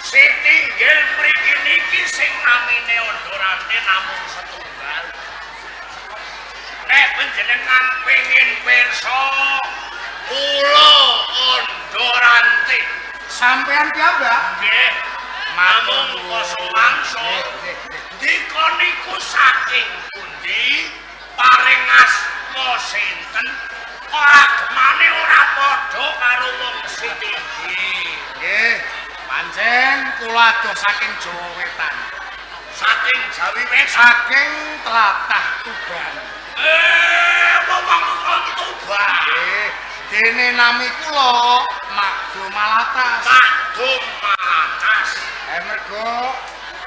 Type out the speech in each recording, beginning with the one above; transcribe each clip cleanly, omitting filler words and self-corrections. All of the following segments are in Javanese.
Sitinggil mriki niki sing namine Ondorante namung setunggal. Nek panjenengan pengin pirsa kula Ondorante. Sampean piyambak? Nggih. Namung kosong wangsul. Dika niku saking pundi? Paring asma sinten? Kok agemane ora padha karo wong Sitinggil? Nggih. Pancen kula adoh saking Jawa Wetan. Saking Jawi Wetan. Saking tlatah Tuban. Wong kon Tuban. Nggih. Dene nami kula Makdo Malatas. Makdo Malatas. Mergo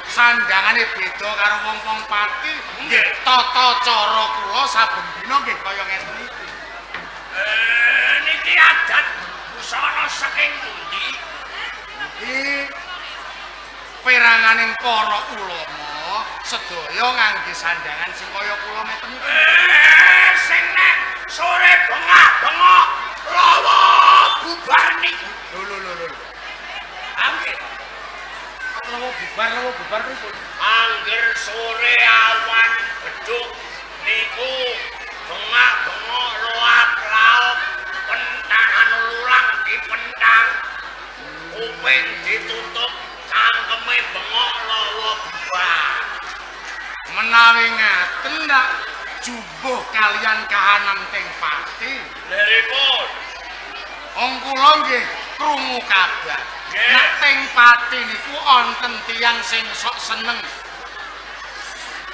sandangane beda karo wong-wong Pati. Nggih. Tata cara kula saben dina nggih kaya ngeten iki. Niki adat busana saking pundi? Iki peranganing para ulama sedaya ngangge sandangan sing kaya kula ngeten iki. Sing nek sore bengak-bengok lawa bubar niku. Lho lho lho lho. Angger lawa bubar pripun? Angger sore awan beduk niku bengak-bengok loap-laop pentangan lulang dipentang. Kuping ditutup, cangkeme bengok lawa bubar. Menawi ngaten ndak jumbuh kalian kahanan teng Pati. Lha Wong kula nggih krungu kabar. Nek teng Pati niku wonten tiyang sing sok seneng.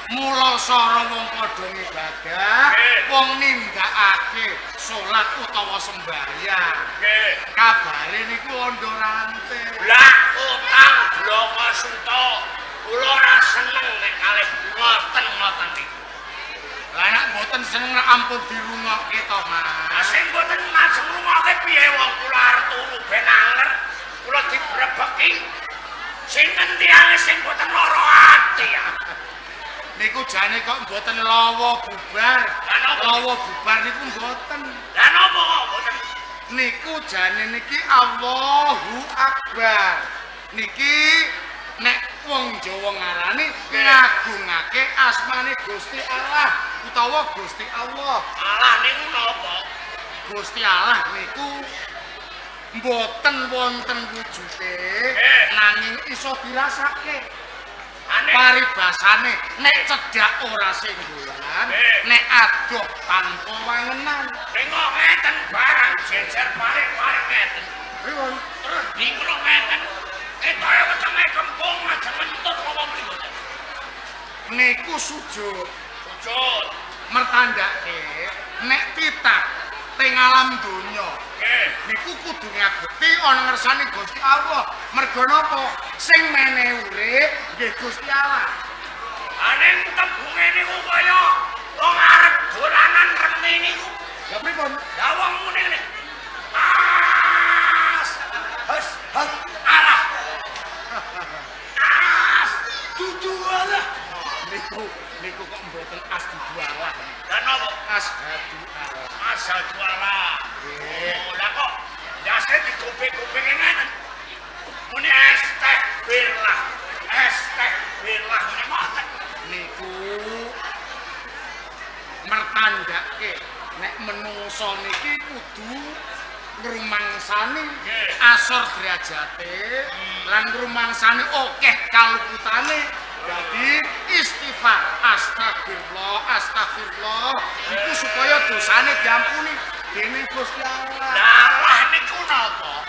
Mula sara wong padha ngibadah, wong nindakake salat utawa sembahyang. Nggih. Kabare niku Ondorante. Lah utang bloko suta. Kula ora seneng nek kalih ngoten-ngoten niku. Lah nek mboten seneng ampun dirungokke to, Mas. Lah sing mboten majeng ngrungokke piye wong kula arep turu ben anger, kula dibrebeki. Sinten tiyange sing mboten lara ati ya? Niku jane kok mboten lawa bubar. Lawa bubar niku mboten. Lah napa kok mboten? Niku jane niki Allahu Akbar. Niki nek wong Jawa ngarani ngagungake asmane Gusti Allah utawa Gusti Allah. Allah niku napa? Gusti Allah niku mboten wonten wujude nanging iso dirasake. Paribasane nek cedhak ora senggolan, nek adoh tanpa wangenan. Tengok ngeten barang jejer paring-paring ngeten. Pripun? Terus dingklok ngeten. Ketoke wetenge kempung aja mentut apa mripun. Niku sujud. Sujud mertandake nek titah teng alam donya. Nggih. Niku kudu ngabekti ana ngersane Gusti Allah. Mergo napa? Sing menehi urip nggih Gusti Allah. Aning tembunge niku kaya wong arep dolanan remi niku. Lah pripun? Lah wong muni ngene. As. Hus, hus, alah. As, dudu Allah. Niku niku kok mboten as dudu Allah. Lah napa? Ashadu Allah. Ashadu Allah. Nggih. Oh, lah kok ndase dikuping-kupinge ngeten. Muni astagfirullah. Astagfirullah muni ngoten. Niku mertandake nek menungso niki kudu ngrumangsani asor derajate lan ngrumangsani akeh kaluputane. Dadi istighfar, astagfirullah, astagfirullah iku supaya dosane diampuni dening Gusti Allah. Lah Allah niku napa?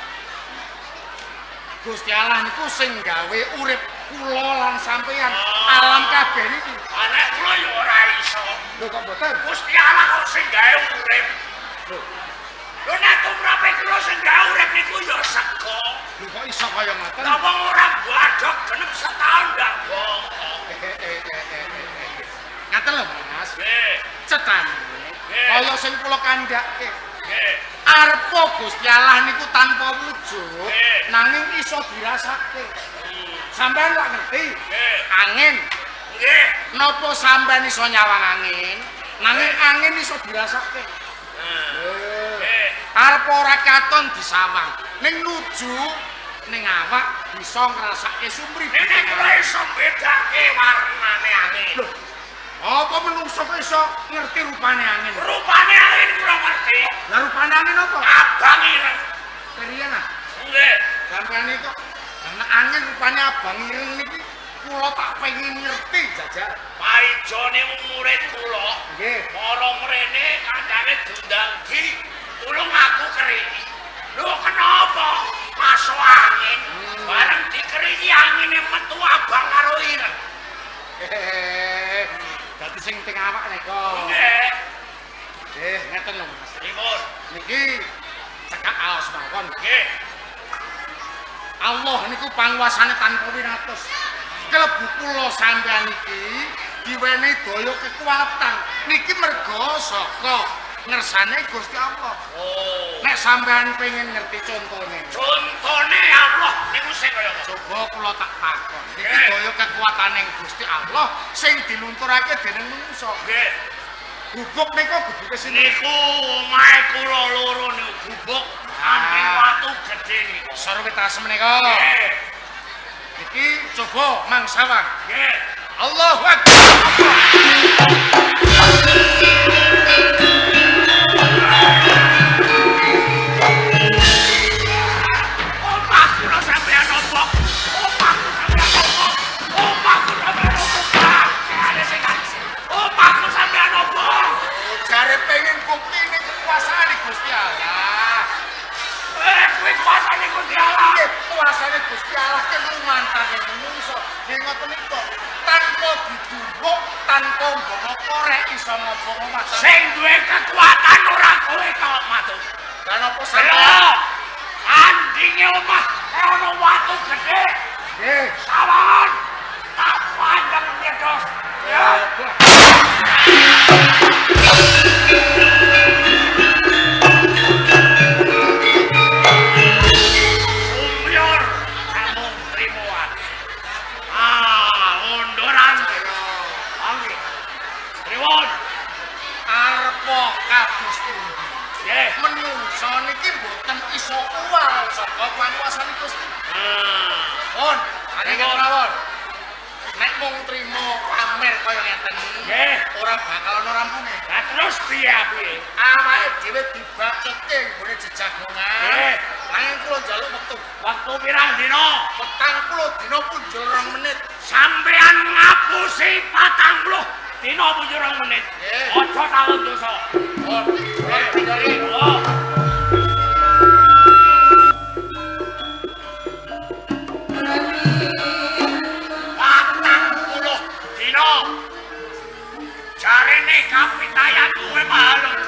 Gusti Allah niku sing gawe urip kula lan sampeyan, alam kabeh niki. Nek kula ya ora iso. Lho kok mboten? Gusti Allah kok sing gawe urip. Lho. Lho nek tumrape kula sing gawe urip niku ya sego. Lho kok iso kaya ngoten? Lah wong ora badhog genep setahun ndak bongko. Ngaten lho Mas. Nggih. Cetane kaya sing kula kandhake. Nggih. Arepa Gusti Allah niku tanpa wujud nanging iso dirasake. Sampeyan lak ngerti? Nggih. Angin. Nggih. Napa sampeyan iso nyawang angin? Nanging angin iso dirasake. Nggih. Arep ora katon disawang. Ning nuju ning awak bisa ngrasake sumribut. Nek kula iso mbedake warnane angin. Lho, apa menungso kok iso ngerti rupane angin? Rupane angin kula ngerti. Lah rupane angin apa? Abang ireng. Keriyen ah? Nggih. Sampeyan iki kok nek angin rupane abang ireng niki kula tak pengin ngerti jajal. Paijone murid kula. Nggih. Mara mrene kancane diundang di tulung aku keriki. Lho kenapa? Masuk angin. Bareng dikeriki angine metu abang karo ireng. Hehehe. Dadi sing teng awak nika. Nggih. Nggih, ngeten lho Mas. Pripun? Niki cekak aos mawon. Nggih. Allah niku panguasane tanpa winates. Kelebu kula sampeyan iki diwenehi daya kekuatan. Niki merga saka ngersane Gusti Allah. Oh. Nek sampeyan pengen ngerti contone. Contone Allah niku sing kaya apa? Coba kula tak takon. Niki daya kekuatane Gusti Allah sing dilunturake dening manungsa. Nggih. Gubuk niku gubuke sinten? Niku omahe kula loro niku gubuk samping watu gedhe niku. Sarwit asem menika. Nggih. Niki coba mang sawang. Nggih. Allahu Akbar. Omah kula sampeyan obok. Omahku sampeyan obok. Omahku sampeyan obok. Kene sing omahku sampeyan obok. Jare pengen buktine kekuasaan Gusti Allah. Kuwi kuasane Gusti Allah. Nggih, kuasane Gusti Allah ki lumantare menungso. Nggih ngoten niku. Tanpa diduwuk, tanpa nggawa korek iso ngobong omah. Sing duwe kekuatan ora kowe tok, Maduk. Lah napa sampeyan? Andinge omah ana watu gedhe. Nggih. Sawangan tak pandeng mledos. Ya. Sumyor namung trimoan. Ah, ondoran. Nggih. Tripun? Arepa kados pundi? Nggih. Menungso niki mboten iso uwal saka panguasane Gusti. Pun, arep mawon. Nek mung trimo pamer kaya ngeten, nggih, ora bakal ana rampunge. Lah terus piye piye? Awake dhewe dibacutke nggone jejagongan. Nggih. Nanging kula njaluk wektu. Wektu pirang dina? 40 dina punjul 2 menit. Sampeyan ngapusi 40 dina punjul 2 menit. Aja tawon dosa. Pun, kula Oh. Dina. Jarene kapitayan kuwe mahalun.